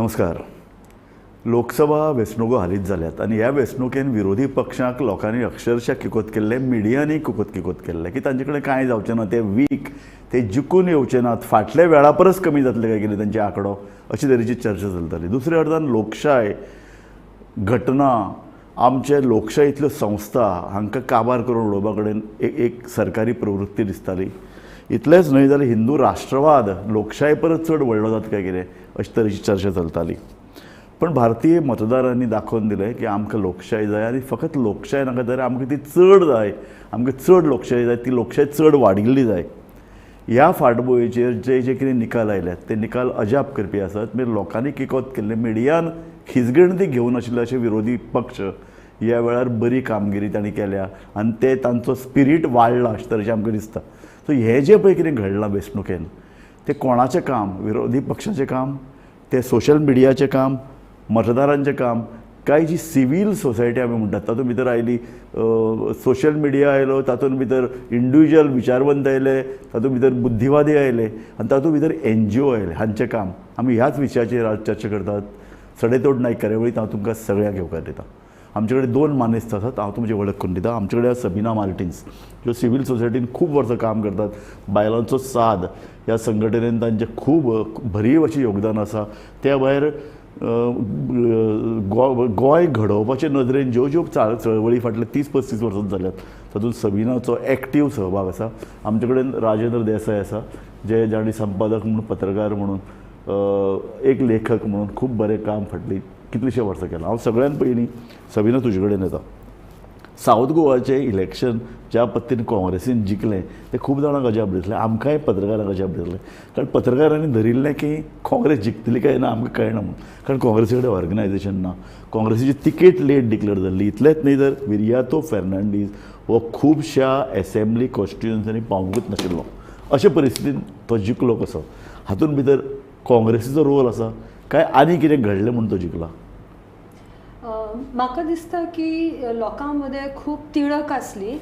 नमस्कार. लोकसभा वेंचणुको हालींच जाल्यात आनी ह्या वेंचणुकेन विरोधी पक्षांक लोकांनी अक्षरशः किकोत केल्ले, मिडियांनी किकोत केल्ले की तांचे कडेन कांय जावचें ना, ते वीक, ते जिखून येवचे नात, फाटल्या वेळा परस कमी जातले काय कितें तांचे आंकडो, अशी तरेची चर्चा चलताली. दुसऱ्या अर्थान लोकशाय, घटना, आमचे लोकशाहीतल्यो संस्था हांकां काबार करून उडोवपा कडेन एक सरकारी प्रवृत्ती दिसताली. इतलेंच न्हय जाल्यार हिंदू राष्ट्रवाद लोकशाय परस चड व्हडलो जाता काय कितें अशी तरेची चर्चा चलताली. पण भारतीय मतदारांनी दाखोवन दिलें की आमकां लोकशाय जाय आनी फकत लोकशाय नाका जाल्यार आमकां ती चड जाय, आमकां चड लोकशाय जाय, ती लोकशाय चड वाडिल्ली जाय. ह्या फाटभुंयेचेर जे जे कितें निकाल आयल्यात ते निकाल अजाप करपी आसात. मागीर लोकांनी किकोत केल्ले, मिडियान खिजगणती घेवन आशिल्ले अशे विरोधी पक्ष ह्या वेळार बरी कामगिरी तांणी केल्या आनी ते तांचो स्पिरीट वाडला अशें तरेचें आमकां दिसता. सो हें जें पळय कितें घडलां वेंचणुकेन तें कोणाचें काम? विरोधी पक्षाचें काम, तें सोशल मिडियाचें काम, मतदारांचें काम, काय जी सिवील सोसायटी आमी म्हणटात तातूंत भितर आयली सोशल मिडिया आयलो, तातूंत भितर इंडिविज्युअल विचारवंत आयले, तातूंत भितर बुद्धिवादी आयले आनी तातूंत भितर NGO आयले. हांचें काम आमी ह्याच विशयाचेर आज चर्चा करतात. सडेतोड नायक कार्यावळींत हांव तुमकां सगळ्यांक येवकार दिता. आमचे कडेन दोन मानेस्त आसात, हांव तुमची वळख करून दिता. आमचे कडेन सबिना मार्टिन्स, ज्यो सिवील सोसायटीन खूब वर्सां काम करतात, बायलांचो साद ह्या संघटनेन तांचें खूब भरीव अशें योगदान आसा. त्या भायर गोंय घडोवपाचे नदरेन ज्यो ज्यो चळवळी फाटले 30-35 वर्सां जाल्यात तातूंत सबिनाचो एक्टीव सहभाग आसा. आमचे कडेन राजेंद्र देसाय आसा, जे जांणी संपादक म्हणून, पत्रकार म्हणून, एक लेखक म्हणून खूब बरें काम फाटलीं कितलींशीं वर्सां केलां. हांव सगळ्यान पयलीं सबिना तुजे कडेन येता. सावथ गोवाचें इलेक्शन ज्या पद्दतीन काँग्रेसीन जिखलें तें खूब जाणांक अजाप दिसलें, आमकांय पत्रकारांक अजाप दिसलें. कारण पत्रकारांनी धरिल्लें की काँग्रेस जिखतली काय ना आमकां कळना म्हणून, कारण काँग्रेसी कडेन ऑर्गनायझेशन ना, काँग्रेसीची तिकेट लेट डिक्लेअर जाल्ली. इतलेंच न्हय तर विरियातो फेर्नांडीस हो खुबश्या एसेंब्ली कॉन्स्टिट्युएन्सींनी पावूंकच नाशिल्लो. अशे परिस्थितीन तो जिखलो कसो? हातूंत भितर काँग्रेसीचो रोल आसा काय आनी कितें घडलें म्हूण तो जिखला? म्हाका दिसता की लोकां मदें खूब तिडक आसली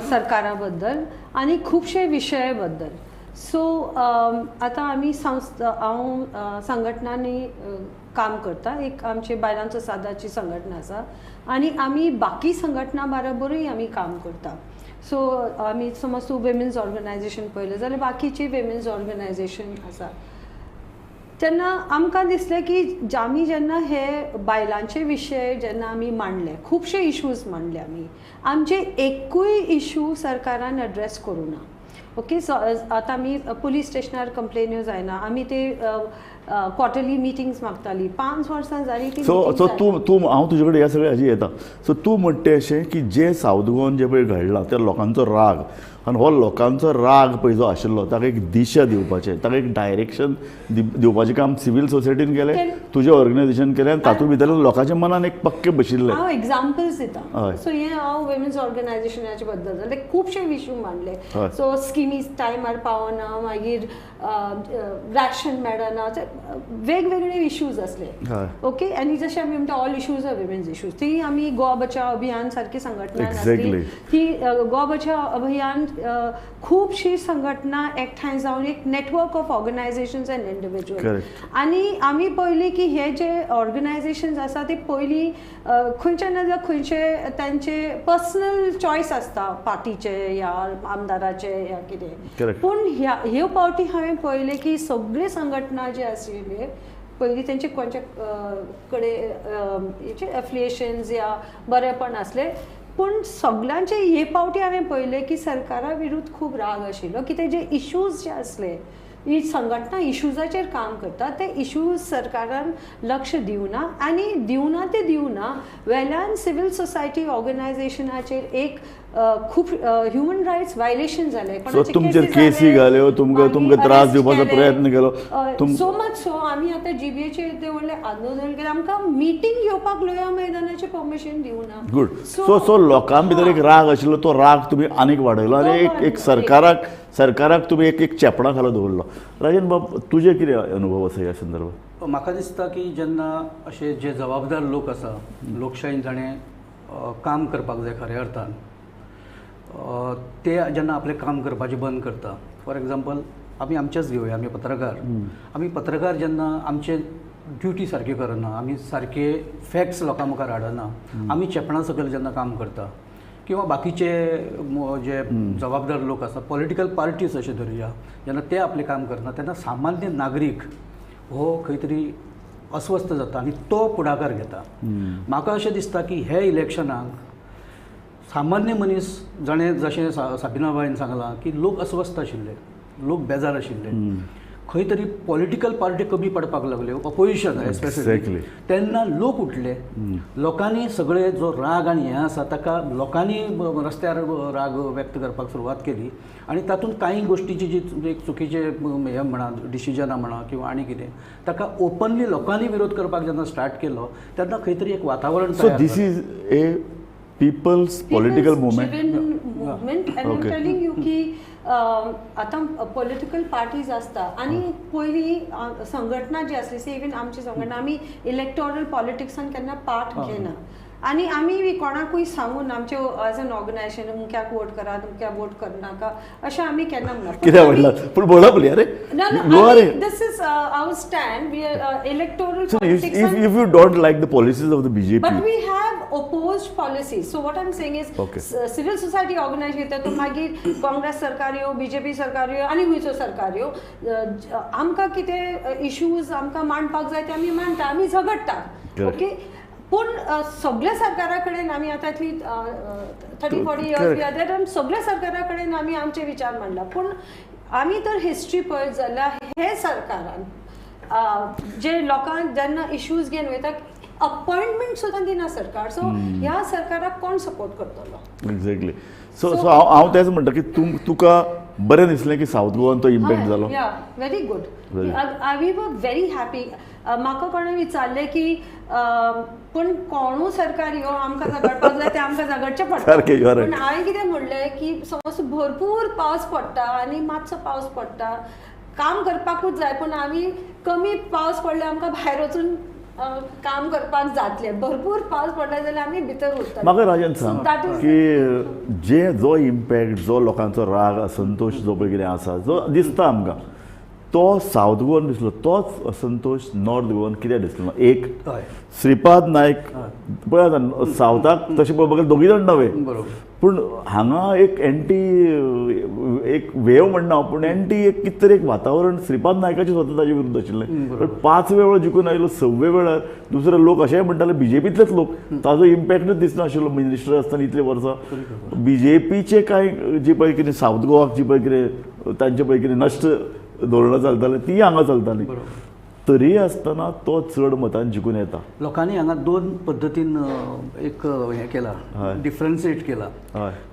सरकारा बद्दल आनी खुबशे विशया बद्दल. सो आतां आमी संस्था, हांव संघटनांनी काम करता. एक आमचे बायलांचो सादाची संघटना आसा आनी आमी बाकी संघटना बरोबरूय आमी काम करता. सो आमी समज तूं विमेन्स ऑर्गनायझेशन पळयलें जाल्यार बाकीची विमेन्स ऑर्गनायझेशन आसा. तेन्ना आमकां दिसलें की आमी जेन्ना हे बायलांचे विशय जेन्ना आमी मांडले, खुबशे इशूज मांडले आमी, आमचे एकूय इशू सरकारान एड्रेस करूं ना. ओके, सो आतां आमी पुलीस स्टेशनार कंप्लेन्यो जायना, आमी ते क्वॉर्टरली मिटिंग्स मागताली, 5 वर्सां जालीं ती. सो सो तूं तूं हांव तुजे कडेन ह्या सगळ्या हाजी येता. सो तूं म्हणटा अशें की जें सावथ गोवान जें पळय घडलां त्या लोकांचो राग, आनी हो लोकांचो राग पळय जो आशिल्लो ताका एक दिशा दिवपाचें, ताका एक डायरेक्शन दिवपाचें काम सिवील सोसायटीन केलें, तुजें ऑर्गनायझेशन केलें आनी तातूंत भितर लोकांच्या मनान एक पक्कें बशिल्लें. हांव एग्जाम्पल्स दिता. सो हें हांव विमेन्स ऑर्गनायझेशनाचे बद्दल जालें खुबशे इशू मांडले. सो स्किमी टायमार पावना, मागीर रॅशन मेळना, वेगवेगळे इशूज आसले. ओके, आनी जशें आमी म्हणटा all issues are women's issues, ती आमी गोवा बचाव अभियान सारकी संघटना आसली, ती गोवा बचाव अभियान खुबशी संघटना एकठांय जावन एक network of organisations and individual. आनी आमी पळयली की हे जे ऑर्गनायझेशन्स आसा ते पयलीं खंयच्या ना जाल्यार खंयचे तांचे पर्सनल चॉयस आसता पार्टीचे या आमदाराचे या कितें. पूण ह्यो पावटी हांवें पळयलें की सगळे संघटना जे आशिल्ले पयलीं तेंचे कोणच्या कडेन एफिलिएशन्स या बरेपण आसलें, पूण सगळ्यांचे हे पावटी हांवें पळयलें की सरकारा विरुद्ध खूब राग आशिल्लो की ते जे इशूज जे आसले, ही संघटना इशूजाचेर काम करता, ते इशूज सरकारान लक्ष दिवना आनी दिवना ते दिवना वेल्यान सिवील सोसायटी ऑर्गनायझेशनाचेर एक खूब ह्युमन रायट्स वायलेशन जालें. तुमचेर केसी घाल्यो, तुमकां तुमकां त्रास दिवपाचो प्रयत्न केलो. सो मच सो आमी आतां जीबीएचेर ते व्हडलें आंदोलन केलें, आमकां मिटींग घेवपाक लोया मैदानाचें परमिशन दिवना. गुड. सो सो लोकां भितर एक राग आशिल्लो, तो राग तुमी आनीक वाडयलो आनी एक सरकाराक तुमी एक चेपणा खाला दवरलो. राजन बाब, तुजे कितें अनुभव आसा ह्या संदर्भात? म्हाका दिसता की जेन्ना अशे जे जबाबदार लोक आसा लोकशायेन जाणें काम करपाक जाय खऱ्या अर्थान, ते जेन्ना आपलें काम करपाचें बंद करता. फॉर एग्जाम्पल आमी आमचेच घेवया, आमी पत्रकार, आमी पत्रकार जेन्ना आमचे ड्युटी सारकी करना, आमी सारके फॅक्ट्स लोकां मुखार हाडना, आमी चेपणा सकयल जेन्ना काम करता किंवा बाकीचे जे जबाबदार लोक आसा, पॉलिटिकल पार्टीज अशें धरुया, जेन्ना ते आपलें काम करना तेन्ना सामान्य नागरीक हो खंय तरी अस्वस्थ जाता आनी तो फुडाकार घेता. म्हाका अशें दिसता की हे इलेक्शनाक सामान्य मनीस जाणें जशें साबिनाबायन सांगलां की लोक अस्वस्थ आशिल्ले, लोक बेजार आशिल्ले, खंय तरी पॉलिटिकल पार्टी कमी पडपाक लागल्यो, अपोजिशन एस्पेशली, तेन्ना लोक उठले, लोकांनी सगळे जो राग आनी हें आसा ताका लोकांनी रस्त्यार राग व्यक्त करपाक सुरवात केली आनी तातूंत कांय गोश्टीची जी एक चुकीचे हें म्हणा, डिसिजनां म्हणा किंवा आनी कितें, ताका ओपनली लोकांनी विरोध करपाक जेन्ना स्टार्ट केलो तेन्ना खंय तरी एक वातावरण. So this is a people's political movement and I am telling you की आतां पॉलिटिकल पार्टीज आसता आनी पयलीं संघटना जी आसली, सी इवन आमची संघटना, आमी इलेक्टोरल पॉलिटिक्सान केन्ना पार्ट घेना आनी आमी कोणाकूय सांगून आमचे एज एन ऑर्गनायझेशन अमक्याक वोट करात, अमक्याक वोट करनाका अशें आमी केन्ना म्हणना. कित्याक म्हणलां पूण म्हणप न्ही, अरे this is our stand. We are electoral politics. If you don't like the policies of the BJP, but we have opposed policies. So what I am saying is civil society organise घेता तो मागीर काँग्रेस सरकार यो, BJP सरकार यो आनी खंयचो सरकार यो, आमकां कितें इश्यूज आमकां मांडपाक जाय ते आमी मांडटा, आमी झगडटा. ओके, पूण सगळ्या सरकारा कडेन आमी आतां इतली 30-40 इयर्स सगळ्या सरकारा कडेन आमी आमचे विचार मांडला, पूण आमी तर हिस्ट्री पळयत जाल्यार हे सरकारान जे लोकांक जेन्ना इश्यूज घेवन वयता अपॉयंटमेंट सुद्दां दिना सरकार. सो ह्या सरकाराक कोण सपोर्ट करतलो? एक्झॅक्टली. सो सो हांव तेंच म्हणटा की तुका बरें दिसलें की सावथ गोवान तो इम्पॅक्ट जालो. Yeah, very good. We were very happy. म्हाका कोणें विचारलें की पूण कोणूय सरकार यो आमकां झगडपाक जाय तें आमकां झगडचें पडटा, पूण हांवें कितें म्हणलें की समज भरपूर पावस पडटा आनी मातसो पावस पडटा, काम करपाकूच जाय, पूण आमी कमी पावस पडल्यार आमकां भायर वचून काम करपाक जातलें, भरपूर पावस पडला जाल्यार आमी भितर उरतले. म्हाका राजन सांग की जे जो इम्पॅक्ट, जो लोकांचो राग असंतोश जो पळय कितें आसा जो दिसता आमकां, तो सावथ गोवन दिसलो, तोच असंतोश नॉर्थ गोवन कित्याक दिसलो ना? एक श्रीपाद नायक पळय आतां सावथाक तशें पळोवपाक गेल्यार दोगूय जाण नवे, पूण हांगा एक एंटी एक वेव म्हणना पूण एंटी एक कितें तरी एक वातावरण श्रीपाद नायकाचें स्वता ताजे विरुद्ध आशिल्लें. 5 वेळा जिखून आयलो, 6 वेळार दुसरे लोक अशेंय म्हणटाले बीजेपींतलेच लोक, ताजो इम्पॅक्टूच दिसनाशिल्लो मिनिस्टर आसतना इतले वर्सां. बीजेपीचे कांय जी पळय कितें सावथ गोवाक जी पळय कितें तांचे पळय कितें नश्ट धोरणां चलतालीं ती हांगा चलताली, तरी आसतना तो चड मतान जिखून येता. लोकांनी हांगा दोन पद्दतीन एक हें केलां, डिफरन्शिएट केलां.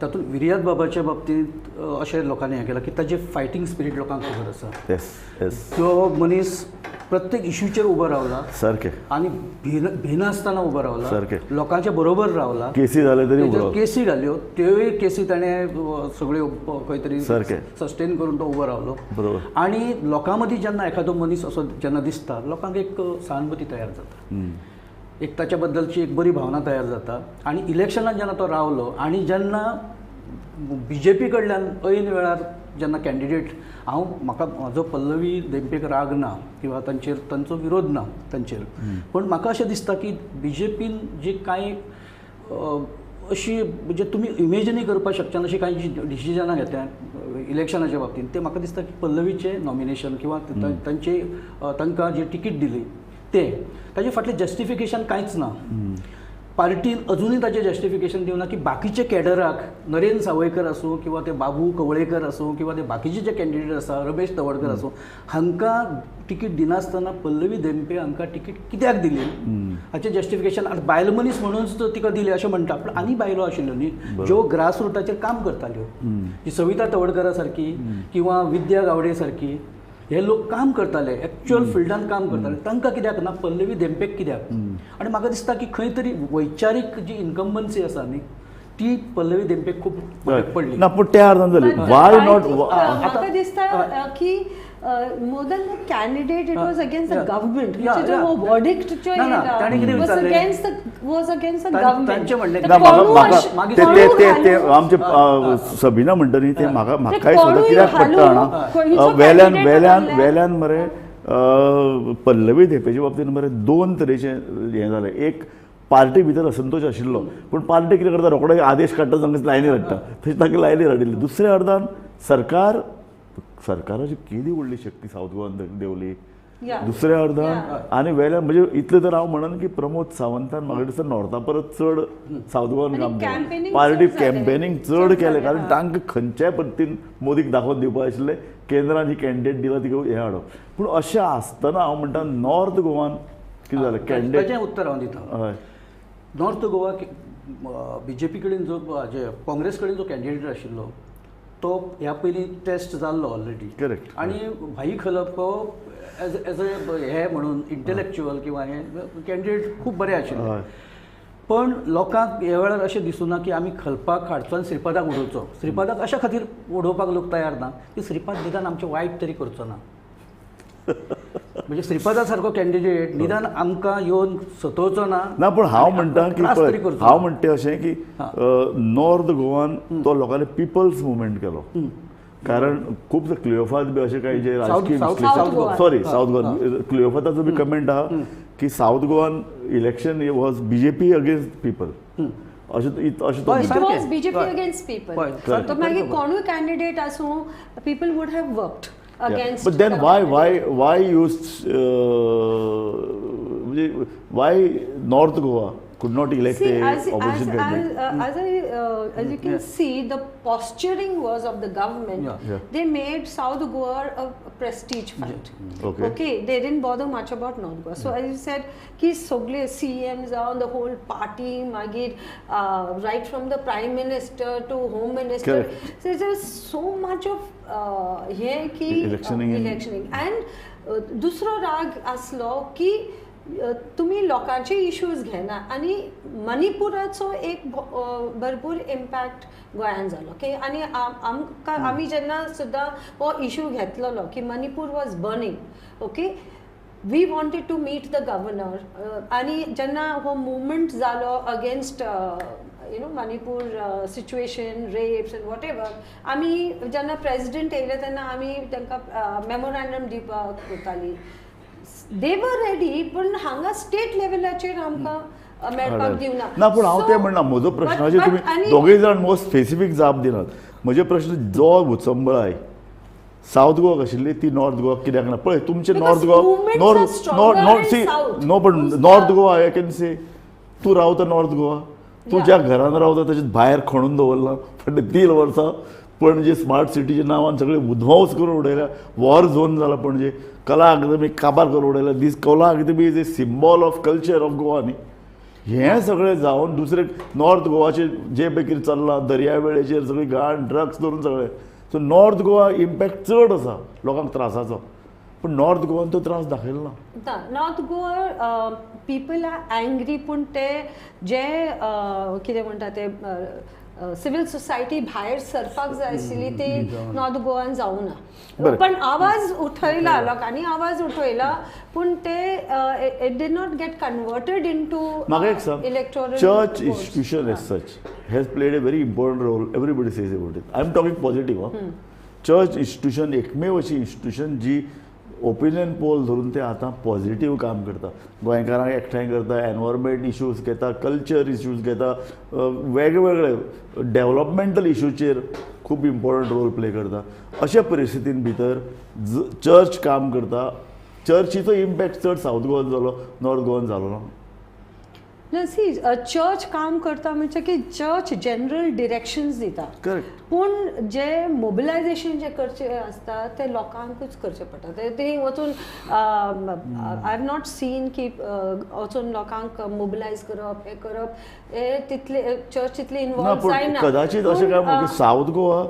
तातूंत विर्याद बाबाच्या बाबतींत अशें लोकांनी हें केलां की ताजें फायटींग स्पिरीट लोकांक खबर आसा. तो मनीस प्रत्येक इश्यूचेर उबो रावला सारकें, आनी भिनासतना उबो रावला, सारकें लोकांच्या बरोबर रावला. केसी जाले तरी केसी घाल्यो, त्योय केसी ताणें सगळ्यो खंय तरी सारकें सस्टेन करून तो उबो रावलो. बरोबर. आनी लोकां मदीं जेन्ना एखादो मनीस असो जेन्ना दिसता, लोकांक एक सहानुभूती तयार जाता, एक ताच्या बद्दलची एक बरी भावना तयार जाता. आनी इलेक्शनाक जेन्ना तो रावलो आनी जेन्ना बीजेपी कडल्यान ऐन वेळार जेन्ना कॅन्डिडेट, हांव म्हाका म्हाजो पल्लवी धेंपेक राग ना किंवा तांचेर तांचो विरोध ना तांचेर, पूण म्हाका अशें दिसता की बीजेपीन जी कांय अशी म्हणजे तुमी इमेजनूय करपाक शकचे ना अशी कांय जी डिसिजनां घेतल्या इलेक्शनाच्या बाबतींत, ते म्हाका दिसता की पल्लवीचें नॉमिनेशन किंवा तांचे तांकां जी तिकीट दिली ते ताजे फाटलें जस्टिफिकेशन कांयच ना. पार्टीन अजुनूय ताचें जस्टिफिकेशन दिवना की बाकीचे कॅडराक, नरेंद्र सावयकर आसूं किंवा ते बाबू कवळेकर आसूं किंवा ते बाकीचे जे कॅन्डिडेट आसा, रमेश तवडकर आसूं, हांकां तिकीट दिनासतना पल्लवी धेंपे हांकां तिकीट कित्याक दिली हाचें जस्टिफिकेशन. आनी बायल मनीस म्हणूनच तिका दिली अशें म्हणटा, पूण आनी बायलो आशिल्ल्यो न्ही ज्यो ग्रास रुटाचेर काम करताल्यो, जी सविता तवडकरा सारकी किंवा विद्या गावडे सारकी, हे लोक काम करताले, एक्चुअल फिल्डान काम करताले, तांकां कित्याक ना, पल्लवी धेंपेक कित्याक? आनी म्हाका दिसता की खंय तरी वैचारीक जी इनकम्बन्सी आसा न्ही ती पल्लवी धेंपेक खूब पडली ना. पूण त्या अर्थान जाली why not? म्हाका दिसता की more than the candidate, it was against the government. Which is verdict was against the was against the government. ते आमचे सबिना म्हणटा न्ही ते म्हाका म्हाकाय सुद्दां कित्याक पडटा जाणा, वेल्यान वेल्यान वेल्यान मरे पल्लवी धेंपेच्या बाबतींत मरे दोन तरेचें हें जालें. एक पार्टी भितर असंतोश आशिल्लो, पूण पार्टी कितें करता, रोखडो आदेश काडटा, तांकां लायनीर हाडटा, तशें तांकां लायनीर हाडिल्ली. दुसऱ्या अर्दान सरकार, सरकाराची केदी व्हडली शक्ती सावथ गोवान देंवली दुसऱ्या अर्दान. आनी वेल्यान म्हणजे इतलें तर हांव म्हणन की प्रमोद सावंतान म्हाका दिसता नॉर्था परत चड सावथ गोवान काम केलें, पार्टी कॅम्पेनींग चड केलें, कारण तांकां खंयच्याय पद्दतीन मोदीक दाखोवन दिवपाक आशिल्लें केंद्रान ही कॅन्डिडेट दिला तिका हें हाडप. पूण अशें आसतना हांव म्हणटा नॉर्थ गोवान कितें जालें, कॅन्डिडेट उत्तर हांव दिता. हय, नॉर्थ गोवा बीजेपी कडेन जो काँग्रेस कडेन जो कॅन्डिडेट आशिल्लो तो ह्या पयलीं टेस्ट जाल्लो ऑलरेडी. करेक्ट. आनी भाई खलप हो एज एज अ हे म्हणून इंटलेक्च्युअल किंवा हे कॅन्डिडेट खूब बरे आशिल्ले, पण लोकांक ह्या वेळार अशें दिसूना की आमी खलपाक हाडचो आनी श्रीपादाक उडोवचो. श्रीपादाक अशा खातीर उडोवपाक लोक तयार ना की श्रीपाद निदान आमचें वायट तरी करचो ना, म्हणजे श्रीपादा सारको कॅन्डिडेट निदान आमकां येवन सतोवचो ना. ना, पूण हांव म्हणटा की हांव म्हणटा अशें की नॉर्थ गोवान तो लोकांनी पिपल्स मुवमेंट केलो, कारण खूब क्लियोफात बी अशें कांय जे राजकीय, सॉरी सावथ गोवान क्लियोफाताचो बी कमेंट आहा की south Goan election was BJP against people, अशें अशें बीजेपी अगेन्स्ट पीपल. तो मागीर कोणूय कॅन्डिडेट आसूं, people would have worked against. But then why use why North Goa could not elect a opposition candidate? As you can see, the posturing was of the government. Yeah. They made South Goa a prestige fight. Okay. Okay, they didn't bother much about North Goa. So as you said, ki sogle CMs on the whole party, magir right from the Prime Minister to Home Minister. Correct. So there was so much of here ki electioning. And दुसरो राग आसलो की तुमी लोकांचे issues घेना, आनी मणिपुराचो एक भरपूर इम्पॅक्ट गोंयान जालो की, आनी आमकां आमी जेन्ना सुद्दां हो इशू घेतलेलो की Manipur was burning, okay, we wanted to meet the governor. आनी जेन्ना हो मुवमेंट जालो against you know Manipur situation, rapes and whatever, आमी जेन्ना प्रेजिडेंट येयले तेन्ना आमी तांकां मेमोरेंडम दिवपाक वतालीं. They were ready, पण हांगा स्टेट लेवलाचेर आमकां मेळपाक दिवना. ना, पूण हांव तें म्हणना, म्हजो प्रश्नाचेर तुमी दोगूय जाण मोस्ट स्पेसिफीक जाप दिनात. म्हजे प्रश्न जो उचंबळाय सावथ गोवाक आशिल्ली ती नॉर्थ गोवाक कित्याक ना? पळय तुमचे north Goa, north see no, पण North Goa I can say तूं रावता नॉर्थ गोवा, तूं ज्या घरान रावता ताचे भायर खणून दवरलां फाटले 3 वर्सां. पणजे स्मार्ट सिटीच्या नांवान सगळे उद्ध्वंस करून उडयल्या, वॉर झोन जाला पणजे, कला अकादमी काबार करून उडयल्या. This Kala Akademi is a symbol of culture of Goa न्ही. हें सगळें जावन दुसरे नॉर्थ गोवाचेर जे पळय कितें चल्लां दर्यावेळेचेर सगळी घाण ड्रग्स धरून सगळें, सो नॉर्थ गोवा इम्पॅक्ट चड आसा लोकांक त्रासाचो, पूण नॉर्थ गोवान तो त्रास दाखयलो ना. North Goa people are angry, पूण ते जे कितें म्हणटा ते सिव्हिल सोसायटी भायर सरपाक जाय आशिल्ली ती नॉर्थ गोवान जावना, पण आवाज उठयला लोकांनी, आवाज उठयला, पूण ते it did not get converted into म्हाका एक सांग, electoral church institution as such has played a very important role, everybody says about it. I am talking positive. Church institution एकमेव अशी इन्स्टिट्यूशन जी ओपिनियन पोल धरून ते आतां पॉझिटिव्ह काम करता, गोंयकारांक एकठांय करता, एनवायरमेंट इश्यूज घेता, कल्चर इश्यूज घेता, वेगवेगळे डेव्हलपमेंटल इश्यूचेर खूब इम्पॉर्टंट रोल प्ले करता. अशा परिस्थितीन भितर चर्च काम करता. चर्चीचो इम्पॅक्ट चड सावथ गोवान जालो, नॉर्थ गोवान जालो ना. ना, सी चर्च काम करता म्हणजे की चर्च जनरल डिरेक्शन्स दिता, करेक्ट, पूण जे मोबिलायजेशन जे करचे आसता ते लोकांकूच करचें पडटा. ते वचून I have not seen की वचून लोकांक मोबिलायज करप, हें करप, हे तितले चर्च तितले इनवॉल्व जायना. कदाचित अशें काय म्हणटा South Goa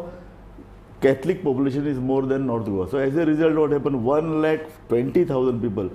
Catholic population is more than North Goa, so as a result what happen, 1,20,000 people,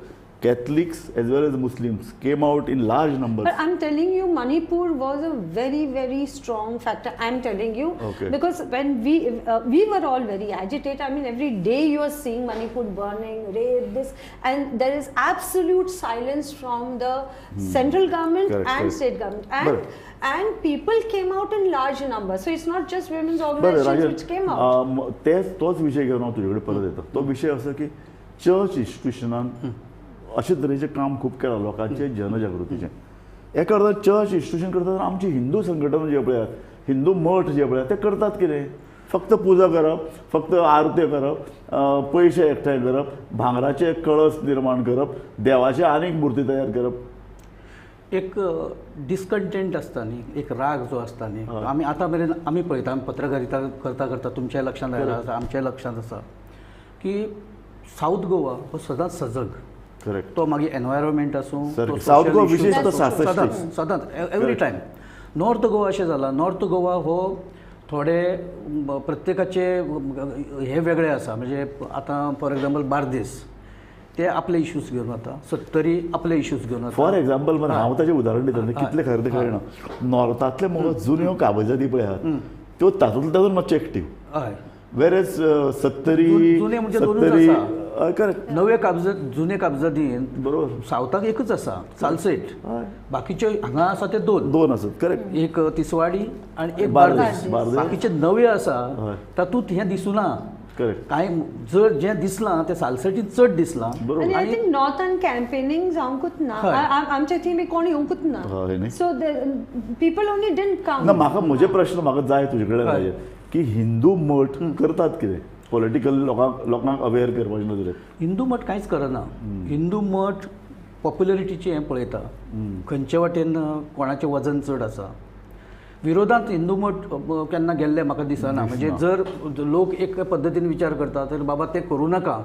Catholics as well as Muslims, came out in large numbers. But I'm telling you, Manipur was a very, very strong factor. I'm telling you, okay, because when we were all very agitated. I mean, every day you are seeing Manipur burning, rape, this, and there is absolute silence from the central government, correct, and correct, state government, and and people came out in large numbers. So it's not just women's organizations which came out. तेच तोच विषय घेवन हांव तुजे कडेन परत येता. तो विषय असो की चर्च इन्स्टिट्युशनान अशे तरेचें काम खूब केलां लोकांचें जनजागृतीचें. एका अर्दान चर्च इन्स्टिट्युशन करतात, आमची हिंदू संघटना जे पळयात, हिंदू मठ जे पळयात ते करतात कितें, फक्त पुजा करप, फक्त आरत्यो करप, पयशे एकठांय करप, भांगराचे कळस निर्माण करप, देवाचे आनीक मुर्ती तयार करप. एक डिस्कंटेंट आसता न्ही, एक राग जो आसता न्ही, आमी आतां मेरेन आमी पळयता, आमी पत्रकारिता करता करता तुमच्याय लक्षांत आयलां आसा, आमच्याय लक्षांत आसा की सावथ गोवा हो सदांच सजग. करेक्ट. तो मागीर एनवायरमेंट आसूं, सावथ गोवा विशेश सदांच सदांच एवरी टायम. नॉर्थ गोवा अशें जालां, नॉर्थ गोवा हो थोडे प्रत्येकाचे हे वेगळे आसा, म्हणजे आतां फॉर एग्जाम्पल बार्देस ते आपले इश्यूज घेवन वता, सत्तरी आपले इश्यूज घेवन वता. फॉर एग्जाम्पल हांव ताचें उदाहरण दिता, कितलें खरें तें कळना. नॉर्थांतले मगो जुन्यो काबजादी पळयात त्यो तातूंतले तातूंत मातशें एक्टीव, हय, वेरेज सत्तरी जुने म्हणजे दोनूच आसा. करेक्ट. नवे काबजाद जुने काबजादीन बरोबर सावथाक एकूच आसा सालसेट, बाकीचे हांगा आसा ते दोन दोन आसात. करेक्ट. एक तिसवाडी आनी एक बार्देस, बाकीचे नवे आसा तातूंत हें दिसुना. करेक्ट. कांय जर जें दिसलां तें सालसेटीन चड दिसलां. आनी I think नॉर्थान कॅम्पेनिंग जावंकूच ना, आमच्या थंय बी कोण येवंकूच ना, so people only didn't come. ना, म्हाका म्हजे प्रश्न म्हाका जाय तुजे कडेन की हिंदू मठ करतात कितें पॉलिटिकल लोकांक लोकांक अवेअर करपाचे नदरेन? हिंदू मठ कांयच करना. हिंदू मठ पॉप्युलरिटीचें हें पळयता, खंयचे वाटेन कोणाचें वजन चड आसा. विरोधांत हिंदू मठ केन्ना गेल्ले म्हाका दिसना. म्हणजे जर लोक एक पद्दतीन विचार करता तर बाबा तें करूं नाका,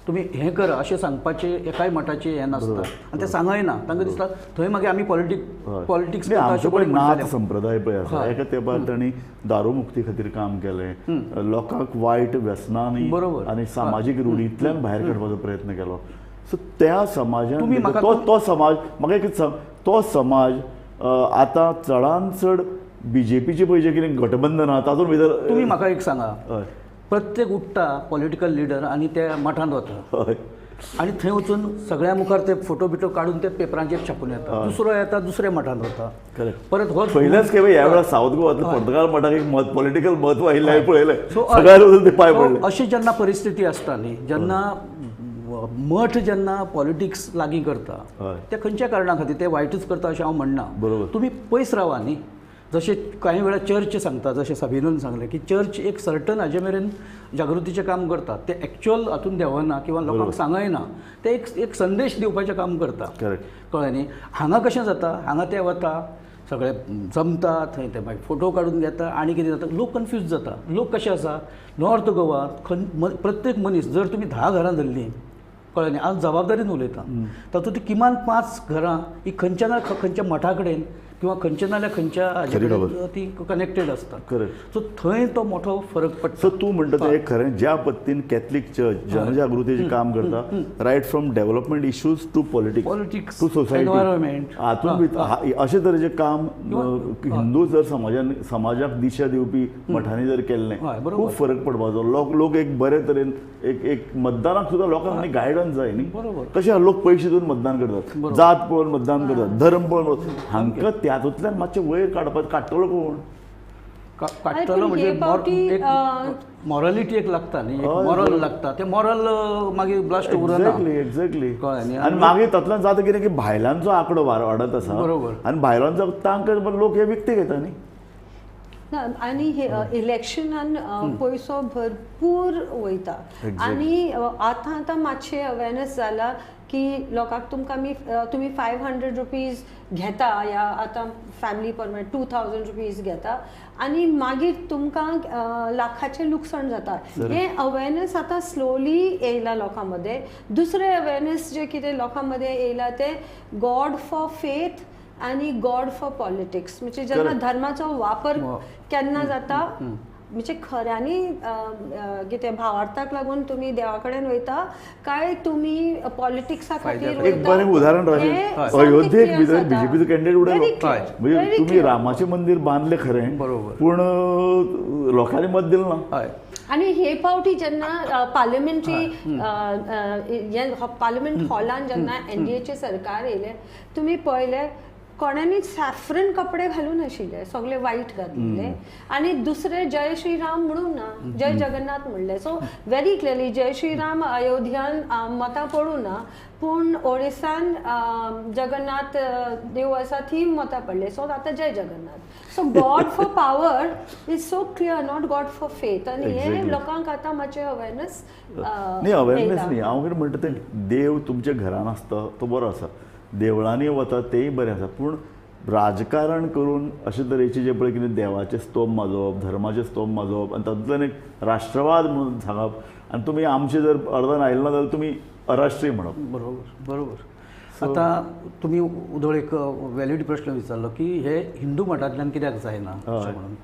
तुमी हें करा अशें सांगपाचें एकाय मठाचें हें नासता आनी तें सांगय ना. तांकां दिसता थंय मागीर आमी पॉलिटिक्स. आमचो पळय नाथ संप्रदाय पळय आसा, एका तेंपार तांणी दारू मुक्ती खातीर काम केलें, लोकांक वायट व्यसनांनी आनी सामाजीक रुढींतल्यान भायर काडपाचो प्रयत्न केलो. सो त्या समाजान तो समाज म्हाका एक सांग, तो समाज आतां चडान चड बीजेपीचे पळय जें कितें गठबंधन आहा तातूंत भितर. तुमी म्हाका एक सांगा, प्रत्येक उठ्ठा पॉलिटिकल लिडर आनी ते मठांत वता आनी थंय वचून सगळ्या मुखार ते फोटो बिटो काडून ते पेपरांचेर छापून येता, दुसरो येता दुसऱ्या मठांत वता, परत हो पयलेच खेपे ह्या वेळार सावथ गोवांतल्या पुर्तुगाल मठाक एक पॉलिटिकल म्हत्व आयिल्लें हांवें पळयलें, सगळ्यार वचून ते पांय पडले. अशी जेन्ना परिस्थिती आसता न्ही, जेन्ना मठ जेन्ना पॉलिटिक्स लागीं करता ते खंयच्या कारणा खातीर ते वायटूच करता अशें हांव म्हणना. बरोबर. तुमी पयस रावा न्ही. जशें कांय वेळार चर्च सांगता, जशें साबिनून सांगलें की चर्च एक सर्टन हाजे मेरेन जागृतीचें काम करता, ते एक्चुअल हातून देंवना किंवा लोकांक सांगयना, ते एक एक संदेश दिवपाचें काम करता. कळ्ळें न्ही. हांगा कशें जाता, हांगा ते वता सगळे जमता थंय ते मागीर फोटो काडून घेता आनी कितें जाता, लोक कन्फ्यूज जाता. लोक कशे आसा नॉर्थ गोवा प्रत्येक मनीस जर तुमी 10 घरां धरलीं, कळ्ळें न्ही, हांव जबाबदारीन उलयतां, तातूंत किमान 5 घरां ही खंयच्या ना खंयच्या मठा कडेन किंवा खंयच्या ना खंयच्या हाजे कडेन ती कनेक्टेड आसता. करेक्ट. सो थंय तो मोठो फरक पडटा. सो तूं म्हणटा तें एक खरें, ज्या पद्दतीन कॅथलीक चर्च जनजागृतीचें काम करता, right from development issues to politics to society environment, हातूंत अशे तरेचें काम हिंदू जर समाजान समाजाक दिशा दिवपी मठांनी जर केल्लें खूब फरक पडपाचो. लोक एक बरे तरेन एक एक मतदानाक सुद्दां लोकांक गायडन्स जाय न्ही. बरोबर. कशें लोक पयशे दिवन मतदान करतात, जात पळोवन मतदान करतात, धर्म पळोवन, हांकां तातूंतल्यान मातशें वयर काडपाक काडटलो कोण? काडटलो म्हणजे मॉरलिटी एक लागता न्ही, मॉरल लागता, ते मॉरल मागीर ब्लास्ट उरना. Exactly exactly. आनी मागीर तातूंतल्यान जाता कितें की भायलांचो आंकडो वाडत आसा. बरोबर. आनी भायलांचो तांकां लोक हे विकते घेता न्ही. आनी हे इलेक्शनान पयसो भरपूर वयता आनी आतां आतां मातशें अवेरनेस जाला की लोकांक तुमकां आमी तुमी 500 रुपीज घेता या आतां फॅमिली परमाणे 2000 रुपीज घेता आनी मागीर तुमकां लाखाचें लुकसाण जाता. हें अवेरनेस आतां स्लोली येयलां लोकां मदें. दुसरें अवेरनेस जें कितें लोकां मदें येयलां तें गॉड फॉर फेथ आनी गॉड फॉर पॉलिटिक्स, म्हणजे जेन्ना धर्माचो वापर केन्ना जाता, म्हणजे खऱ्यांनी कितें भावार्थाक लागून तुमी देवा कडेन वयता काय तुमी पॉलिटिक्सा खातीर वयता. एक बरें उदाहरण राजेश, अयोध्येक भितर बीजेपीचो कॅन्डिडेट उडयलो. म्हणजे तुमी रामाचें मंदीर बांदलें खरें, पूण लोकांनी मत दिलें ना. आनी हे फावटी जेन्ना पार्लमेंटरी पार्लमेंट हॉलान जेन्ना एनडीएचें सरकार येयलें, तुमी पळयलें कोणानी सॅफ्रन कपडे घालून नाशिल्ले, सगळे वायट घातलेले आनी दुसरे जय श्रीराम म्हणून ना, जय जगन्नाथ म्हणले. सो व्हेरी क्लियरली जय श्रीराम अयोध्यान मतां पडूं ना, पूण ओडिसान जगन्नाथ देव आसा थी मतां पडले. सो आतां जय Jagannath. So God for power is so clear, not God for faith. आनी हे लोकांक आतां मातशें अवेरनेस न्ही, अवेरनेस न्ही, हांव कितें म्हणटा तें देव तुमच्या घरान आसता तो बरो आसा, देवळांनी वता तेय बरें आसा, पूण राजकारण करून अशे तरेचे जे पळय कितें देवाचे स्तोम माजोवप, धर्माचे स्तोम माजोवप आनी तातूंतल्यान एक राष्ट्रवाद म्हणून सांगप आनी तुमी आमचे जर अर्दान आयले ना जाल्यार तुमी अराष्ट्रीय म्हणप. बरोबर बरोबर. आतां तुमी उदळ एक व्हॅलिड प्रश्न विचारलो की हे हिंदू मठांतल्यान कित्याक जायना अशें म्हणून.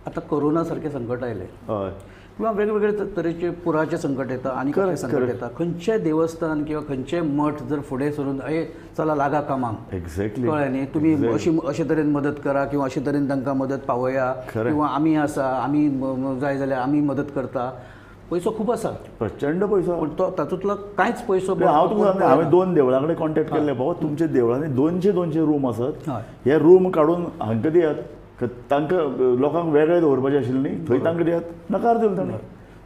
आतां कोरोना सारकें संकट आयलें, हय, किंवा वेगवेगळे तरेचे पुराचे संकट येता आनी कसलें संकट येता, खंयचें देवस्थान किंवा खंयचें मठ जर फुडें सरून ए चला लागा कामाक, एक्झॅक्टली, कळ्ळें न्ही, तुमी अशी अशे तरेन मदत करा किंवा अशे तरेन तांकां मदत पावया किंवा आमी आसा, आमी जाय जाल्यार आमी मदत करता. पयसो खूब आसा, प्रचंड पयसो, पूण तो तातूंतलो कांयच पयसो. हांव तुमकां सांगता, हांवें 2 देवळां कडेन कॉन्टेक्ट केल्ले, बाबा तुमच्या देवळांनी 200-200 रूम आसात, हे रूम काडून हांकां दियात, तांकां लोकांक वेगळे दवरपाचें आशिल्लें न्ही, थंय तांकां दियात, नकार दिलो ताणें.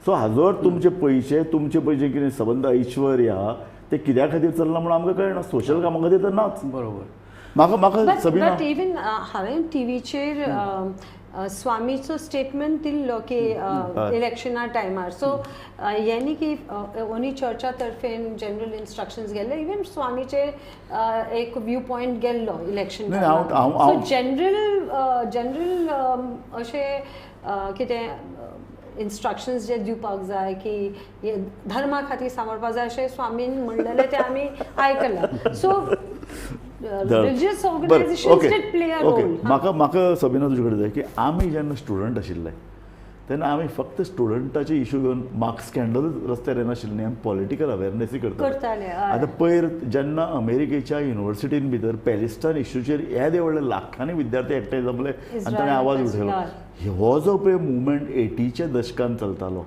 सो हाजो तुमचे पयशे, तुमचे पयशे कितें सबंद ऐश्वर्य आहा ते कित्या खातीर चल्लां म्हणून आमकां कळना, सोशल कामां खातीर तर नाच. बरोबर. म्हाका म्हाका सबीना इवन हांवें टिवीचेर स्वामीचो स्टेटमेंट दिल्लो की इलेक्शना टायमार, सो हें न्ही की ओनी चर्चा तर्फेन जनरल इन्स्ट्रक्शन्स गेल्ले, इवन स्वामीचे एक व्यू पॉयंट गेल्लो इलेक्शन. सो जनरल जनरल अशें कितें इन्स्ट्रक्शन्स जे दिवपाक जाय की धर्मा खातीर सांबाळपाक जाय अशें स्वामीन म्हणलेलें तें आमी आयकलां. So religious organisations did play a role. म्हाका म्हाका सबीना तुजे कडेन जाय की आमी जेन्ना स्टुडंट आशिल्ले तेन्ना आमी फक्त स्टुडंटाचे इशू घेवन मार्क्स स्कॅन्डल रस्त्यार येनाशिल्ले न्ही, आमी पॉलिटिकल अवेरनेसूय करताले. आतां पयर जेन्ना अमेरिकेच्या युनिवर्सिटीन भितर पॅलेस्टायन इशूचेर येदे व्हडले लाखांनी विद्यार्थी एकठांय जमले आनी ताणें आवाज उठयलो, हो जो पळय मुवमेंट 80च्या दशकान चलतालो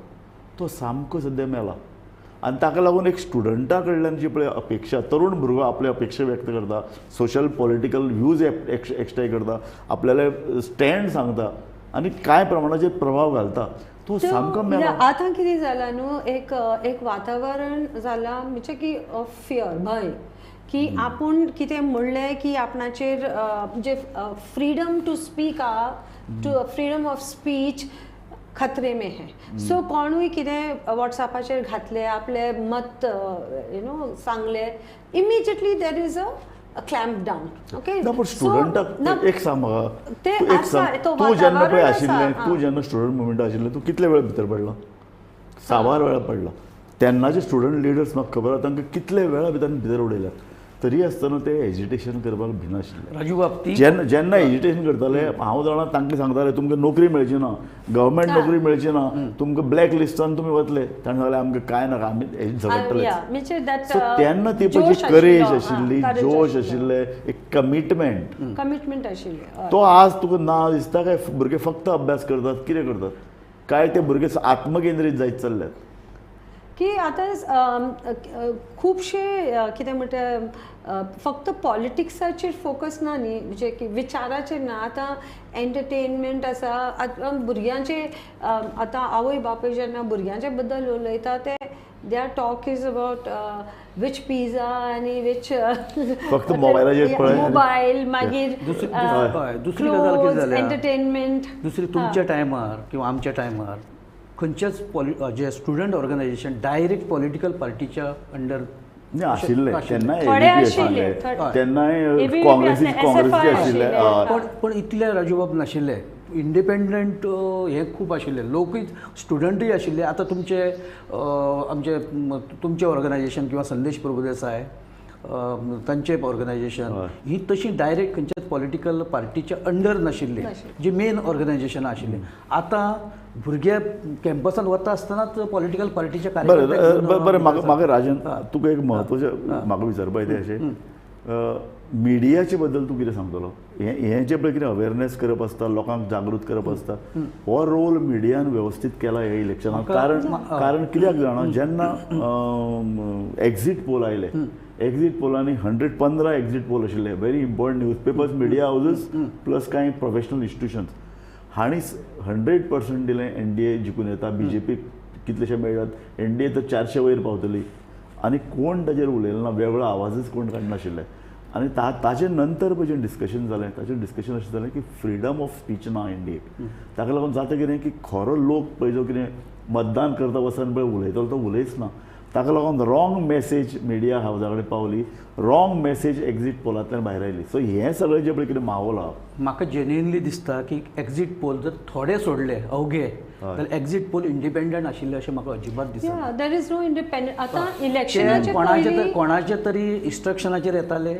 तो सामको सद्या मेला. आनी ताका लागून एक स्टुडंटा कडल्यान जी पळय अपेक्षा, तरुण भुरगो आपली अपेक्षा व्यक्त करता, सोशल पॉलिटिकल व्यूज एकठांय करता, आपल्याले स्टँड सांगता आनी कांय प्रमाणाचेर प्रभाव घालता, तो सामको मेला. आतां कितें जालां न्हू, एक एक वातावरण जालां म्हणजे की फियर, भंय की आपूण कितें म्हणलें की आपणाचेर जे फ्रीडम टू स्पीक आहा, टू फ्रीडम ऑफ स्पीच खतरे में है. सो कोणूय कितें वॉट्सएपाचेर घातले आपले मत you know सांगले, immediately there is a clamp down. Okay, ना, पण स्टुडंटाक एक सांग म्हाका, एक सांग, तूं जेन्ना पळय आशिल्लें, तूं जेन्ना स्टुडंट मुवमेंट आशिल्लें, तूं कितले वेळ भितर पडलो? साबार वेळा पडलो. तेन्नाचे स्टुडंट लिडर्स म्हाका खबर आसा तांकां कितले वेळा भितर भितर उडयल्यात, तरी आसतना ते एजिटेशन करपाक भिनाशिल्ले. राजू बाब, जेन्ना जेन्ना एजिटेशन करताले हांव जाणा तांकां सांगताले तुमकां नोकरी मेळची ना, गव्हर्मेंट नोकरी मेळची ना, तुमकां ब्लॅक लिस्टान तुमी वतले, ताणें सांगलें आमकां कांय नाका, आमी झगडटले. सो तेन्ना ती पळय करेज आशिल्ली, जोश आशिल्ले, एक कमिटमेंट, कमिटमेंट आशिल्लें, तो आज तुका ना दिसता. काय भुरगे फक्त अभ्यास करतात, कितें करतात काय ते भुरगे आत्मकेंद्रीत जायत चल्ल्यात की आतां खुबशे कितें म्हणटा फक्त पॉलिटिक्साचेर फोकस ना न्ही, म्हणजे की विचाराचेर ना, आतां एंटरटेनमेंट आसा. आतां भुरग्यांचे आतां आवय बापूय जेन्ना भुरग्यांचे बद्दल उलयता ते their talk is about which pizza आनी which फक्त मोबायलाचेर मोबायल, मागीर दुसरी गजाल कितें जाल्या, एंटरटेनमेंट. दुसरी तुमच्या टायमार किंवा आमच्या टायमार खंयच्याच जे स्टुडंट ऑर्गनायझेशन डायरेक्ट पॉलिटिकल पार्टीच्या अंडर आशिल्ले, तेन्नाय तेन्नाय काँग्रेसीचे आशिल्ले, पण इतले राजूबाब नाशिल्ले. इंडिपेंडंट हे खूब आशिल्ले लोकूय, स्टुडंटूय आशिल्ले. आतां तुमचे आमचे तुमचें ऑर्गनायझेशन किंवा संदेश प्रभुदेसाय तांचें ऑर्गनायझेशन ही तशी डायरेक्ट खंयच्याच पॉलिटिकल पार्टीच्या अंडर नाशिल्ली, जी मेन ऑर्गनायझेशनां आशिल्लीं. आतां भुरगे कॅम्पसान वता आसतनाच पॉलिटिकल पार्टीच्या बरें बरें. म्हाका म्हाका राजन तुका एक म्हत्वाचें म्हाका विचारपा तें अशें, मिडियाचे बद्दल तूं कितें सांगतलो? हें जें पळय कितें अवेरनेस करप आसता, लोकांक जागृत करप आसता, हो रोल मिडियान वेवस्थीत केला ह्या इलेक्शनाक? कारण कारण कित्याक जाणा, जेन्ना एक्झीट पोल आयले एक्झीट पोलांनी 115 एक्झीट पोल आशिल्ले, very important newspapers, media houses plus कांय प्रोफेशनल इन्स्टिट्युशन्स हांणी 100% दिलें एनडीए जिखून येता, बीजेपी कितलेशे मेळटात, एनडीए तर 400 वयर पावतली आनी कोण ताजेर उलयलो ना, वेगळो आवाजच कोण काडनाशिल्ले. आनी ताजे नंतर पळय जें डिस्कशन जालें, ताचें डिस्कशन अशें जालें की फ्रिडम ऑफ स्पीच ना एनडीएक. ताका लागून जाता कितें की खरो लोक पळय जो कितें मतदान करता वचून पळय उलयतलो तो उलयच ना. ताका लागून रॉंग मॅसेज मिडिया हावजा कडेन पावली, रॉंग मॅसेज एक्झीट पोलांतल्यान भायर आयली. सो हें सगळें जें पळय कितें माहोल आहा, म्हाका जेन्युइनली दिसता की एक्झीट पोल जर थोडे सोडले अवघे जाल्यार एक्झीट पोल इंडिपेंडंट आशिल्ले अशें म्हाका अजिबात दिसना. There is no independent. आतां इलेक्शनाचे पयलीं कोणाचे तरी इन्स्ट्रक्शनाचेर येताले,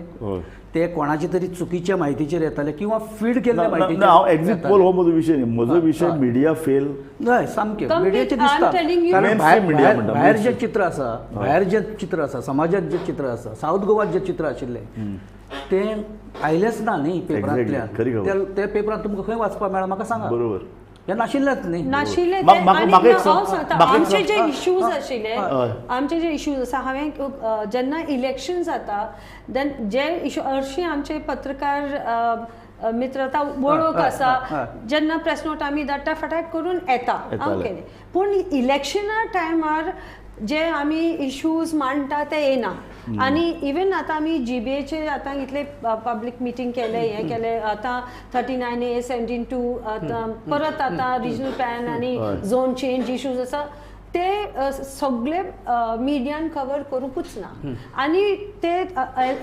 ते कोणाचे तरी चुकीच्या म्हायतीचेर येताले किंवा फीड केल्ल्या म्हायतीचेर. हांव एक्झीट पोल हो म्हजो विशय न्ही, म्हजो विशय मिडिया फेल. हय सामकें मिडियाचें दिसता, कारण भायर जें चित्र आसा, भायर जें चित्र आसा, समाजांत जें चित्र आसा, सावथ गोवात जें चित्र आशिल्लें तें आयलेंच ना न्ही पेपरांतल्यान. ते पेपरांत तुमकां खंय वाचपाक मेळ्ळा म्हाका सांगा. बरोबर, हे नाशिल्लेच न्ही, नाशिल्ले. हांव सांगता आमचे जे इश्यूज आशिल्ले, आमचे जे इश्यूज आसा, हांवें जेन्ना इलेक्शन जाता देन जे इश्यू हरशीं आमचे पत्रकार मित्र आतां वळख आसा, जेन्ना प्रेस नोट आमी धाडटा फटाक करून येता, ओके. पूण इलेक्शना टायमार जे आमी इश्यूज मांडटा ते येना. आनी इवन आतां आमी जीबीएचे आतां इतले पब्लीक मिटींग केले, हें केलें, आतां 39A 17(2) आतां परत आतां रिजनल प्लॅन आनी झोन चेंज इश्यूज आसा ते सगळे मिडियान कवर करूंकूच ना. आनी ते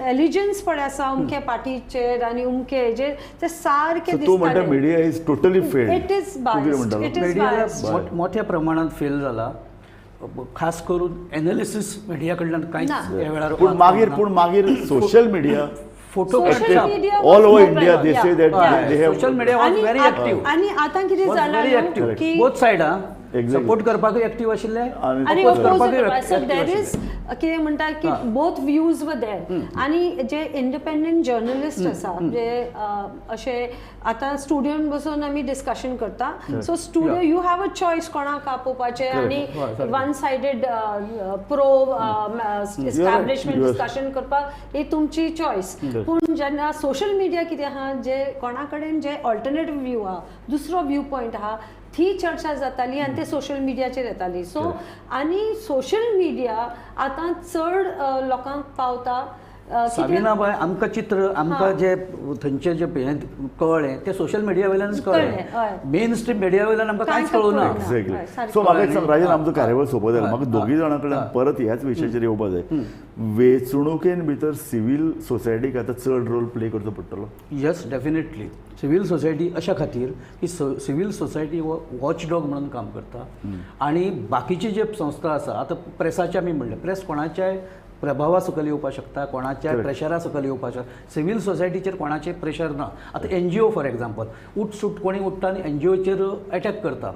एलिजन्स पळय आसा अमके पार्टीचेर आनी अमके हेजेर ते सारके दिसता. Media is totally failed, it is biased, it is biased. मोठ्या प्रमाणात फेल जाला, खास करून एनालिसिस मिडिया कडल्यान कांयच ह्या वेळार. पूण मागीर, पूण मागीर social media, photo all over India they say that they have social media was very active. आनी आतां कितें जालां की बोथ सायड सपोर्ट करपाकूय एक्टीव आशिल्ले आनी अपोज करपाक. सो there is कितें म्हणटा की बोथ व्यूज वर there. आनी जे इंडिपेंडंट जर्नलिस्ट आसा जे अशे आतां स्टुडियोन बसून आमी डिस्कशन करता, so studio you have a choice कोणाक आपोवपाचें आनी one sided pro establishment discussion करपाक ही तुमची चॉयस. पूण जेन्ना सोशल मिडिया कितें आहा, जे कोणा कडेन जे ऑल्टरनेटीव व्यू आहा, दुसरो व्यू पॉयंट आहा, ती चर्चा जाताली आनी ते सोशल मिडियाचेर येताली. सो आनी सोशल मिडिया आतां चड लोकांक पावता. साबिना बाय, आमकां चित्र, आमकां जे थंयचें जे हें कळ्ळें तें सोशल मिडिया वयल्यानच कळ्ळें, मेन स्ट्रीम मिडिया वयल्यान आमकां कांयच कळूं ना. एक्झॅक्टली. सो म्हाका एक सांग राजन, आमचो कार्यावळ सोंपत आयला, म्हाका दोगी जाणां कडल्यान परत ह्याच विशयाचेर येवपा जाय. वेंचणुकेन भितर सिवील सोसायटीक आतां चड रोल प्ले करचो पडटलो? येस, डेफिनेटली. सिवील सोसायटी अशा खातीर की सिवील सोसायटी हो वॉचडॉग म्हणून काम करता आनी बाकीची जे संस्था आसा, आतां प्रेसाचे आमी म्हणलें, प्रेस कोणाच्याय प्रभावा सकयल येवपाक शकता, कोणाच्या प्रेशरा सकयल येवपाक शकता. सिवील सोसायटीचेर कोणाचें प्रेशर ना. आतां एनजीओ फॉर एग्जाम्पल, उठसूट कोणी उठ्ठा आनी एनजीओचेर एटॅक करता.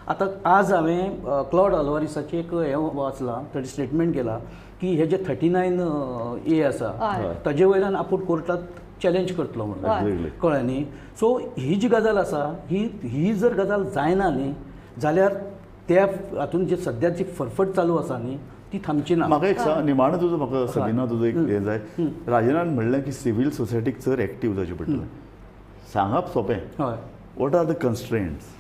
आतां आज हांवें क्लॉड अल्वारिसाचें एक हें वाचलां, ताणें स्टेटमेंट केलां की हे जे 39A आसा ताजे वयल्यान आपूण कोर्टांत चॅलेंज करतलो म्हणून, कळ्ळें न्ही. सो ही जी गजाल आसा, ही जर गजाल जायना न्ही जाल्यार त्या हातून जे सद्या जी फरफट चालू आसा न्ही ती थांबची ना. म्हाका एक सांग निमाणो तुजो, म्हाका सबिना तुजो एक हें जाय, राजनान म्हणलें की सिवील सोसायटीक चड एक्टीव जावचें पडटलें, सांगप सोंपें, what are the constraints?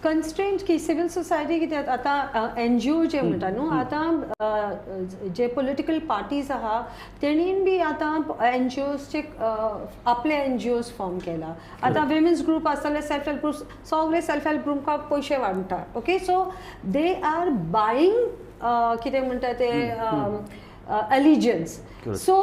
Constraint की सिवील सोसायटी कित्याक आतां एनजीओ जे म्हणटा न्हू, आतां जे पोलिटिकल पार्टीज आहा तेणीन बी आतां एनजीओसचे आपले एनजीओज फॉर्म केला. आतां विमेन्स ग्रूप आसतले, सेल्फ हेल्प ग्रूप, सगळे सेल्फ हेल्प ग्रुपाक पयशे वांट्टा. Okay, so they are buying कितें म्हणटा ते एलिजन्स. सो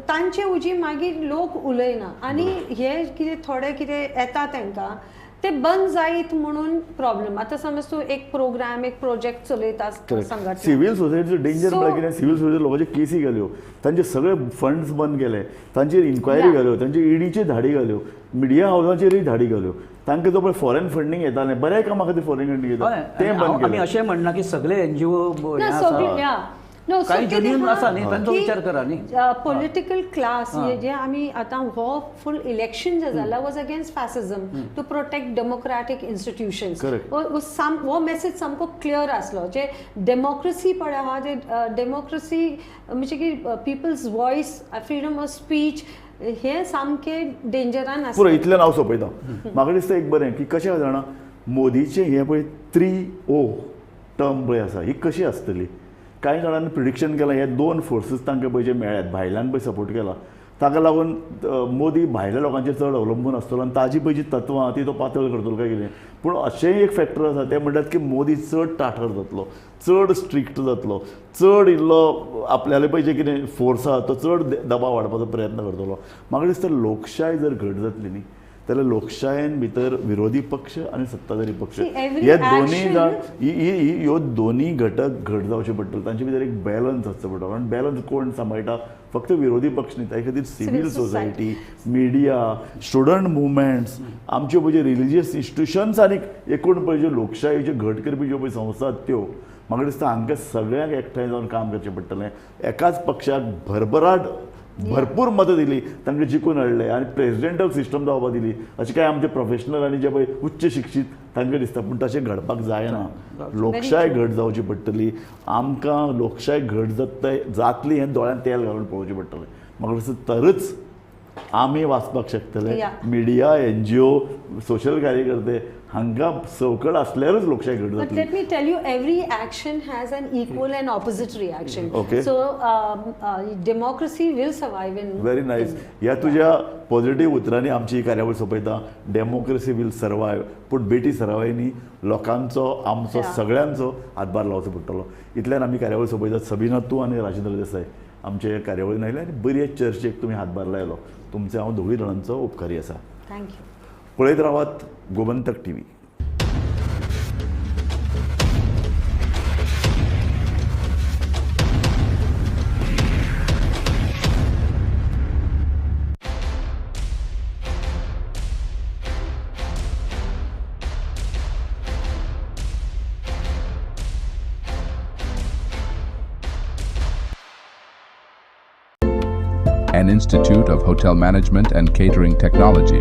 तांचे उजी मागीर लोक उलयना आनी हे कितें थोडे कितें येता तांकां ते बंद जायत म्हणून प्रॉब्लम. आतां समज तूं एक प्रोग्राम, एक प्रोजेक्ट चलयता संघटना, सिवील सोसायटीचो डेंजर म्हळ्यार कितें, सिवील सोसायटी लोकांच्यो केसी घाल्यो, तांचे सगळे फंड्स बंद केले, तांचेर इन्क्वायरी घाल्यो, तांचे ईडीचेर धाडी घाल्यो, मिडिया हावसाचेरूय धाडी घाल्यो, तांकां जो पळय फॉरेन फंडींग येतालें, बऱ्या कामा खातीर फॉरेन फंडींग येता तें बंद केलें. आमी अशें म्हणना की सगळे एनजीओ काही जेन्युइन आसा न्ही तांचो विचार करा न्ही. पॉलिटिकल क्लास जे आमी आतां हो फूल इलेक्शन जे जाला was against fascism to protect democratic institutions. हो मेसेज सामको क्लियर आसलो जे डेमोक्रेसी पळय आहा, जे डेमोक्रेसी म्हणजे की people's voice, freedom of speech हे सामकें डेंजरान आसा. पुरो इतलें हांव सोंपयता. म्हाका दिसता एक बरें की कशें जाणा मोदीचें हें पळय 3O term पळय आसा ही कशी आसतली. कांय जाणांनी प्रिडिक्शन केलां हे दोन फोर्सीस तांकां पळय जे मेळ्ळ्यात भायल्यान पळय सपोर्ट केला ताका लागून मोदी भायल्या लोकांचेर चड अवलंबून आसतलो आनी ताजी पळय जी तत्वां ती तो पातळ करतलो काय कितें. पूण अशेंय एक फॅक्टर आसा तें म्हणटात की मोदी चड ताठर जातलो, चड स्ट्रिक्ट जातलो, चड इल्लो आपल्याले पळय जे कितें फोर्स आसा तो चड दबाव हाडपाचो प्रयत्न करतलो. म्हाका दिसता लोकशाय जर घट जातली न्ही जाल्यार लोकशायेन भितर विरोधी पक्ष आनी सत्ताधारी पक्ष हे दोनूय जाण ह्यो दोनूय घटक घट जावचे पडटले, तांचे भितर एक बॅलन्स आसचो पडटलो. आनी बॅलन्स कोण सांबाळटा? फक्त विरोधी पक्ष न्ही, ताजे खातीर civil society, media, student movements, आमच्यो पळय रिलिजियस इन्स्टिट्युशन्स आनी एकूण पळय ज्यो लोकशायेच्यो घट करपी ज्यो पळय संस्था आसात त्यो म्हाका दिसता हांकां सगळ्यांक एकठांय जावन काम करचें पडटलें. एकाच पक्षाक भरभराट भरपूर मतां दिली, तांकां जिखून हाडले आनी प्रेजिडेंटल सिस्टम जावपाक दिली अशें कांय आमचे प्रोफेशनल आनी जे पळय उच्च शिक्षीत तांकां दिसता. पूण तशें घडपाक जायना. लोकशाय घट जावची पडटली आमकां. लोकशाय घट जातली हें दोळ्यांत तेल घालून पळोवचें पडटलें. म्हाका दिसता तरच आमी वाचपाक शकतले. मिडिया, NGO, social कार्यकर्ते हांकां संवकळ आसल्यारच लोकशाय घट जातली. But let me tell you, every action has an equal and opposite reaction. Okay. So democracy will survive in. Very nice. ह्या तुज्या पॉझिटिव्ह उतरांनी आमची ही कार्यावळ सोंपयता. डेमोक्रेसी will survive, पूण बेटी सर्वायव न्ही, लोकांचो आमचो सगळ्यांचो हातभार लावचो पडटलो. इतल्यान आमी कार्यावळ सोंपयतात. सबिना, तूं आनी राजेंद्र देसाय आमचे कार्यावळीन आयले आनी बरे चर्चेक तुमी हातभार लायलो. तुमचे हांव दोगूय जाणांचो उपकारी आसा. Thank you. पळयत रावात Gomantak TV. An Institute of Hotel Management and Catering Technology.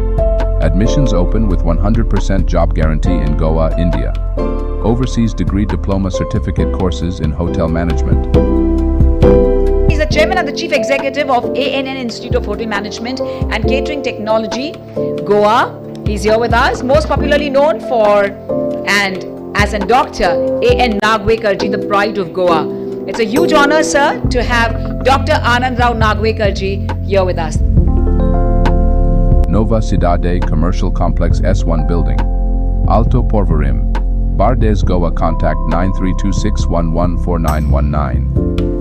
Admissions open with 100% job guarantee in Goa, India. Overseas degree diploma certificate courses in hotel management. He's the chairman and the chief executive of ANN Institute of Hotel Management and Catering Technology, Goa. He's here with us, most popularly known for and as a doctor, A.N. Nagvekar ji, the pride of Goa. It's a huge honor, sir, to have Dr. Anand Rao Nagvekar ji here with us. Nova Cidade Commercial Complex S1 Building, Alto Porvorim, Bardez, Goa. Contact 9326114919.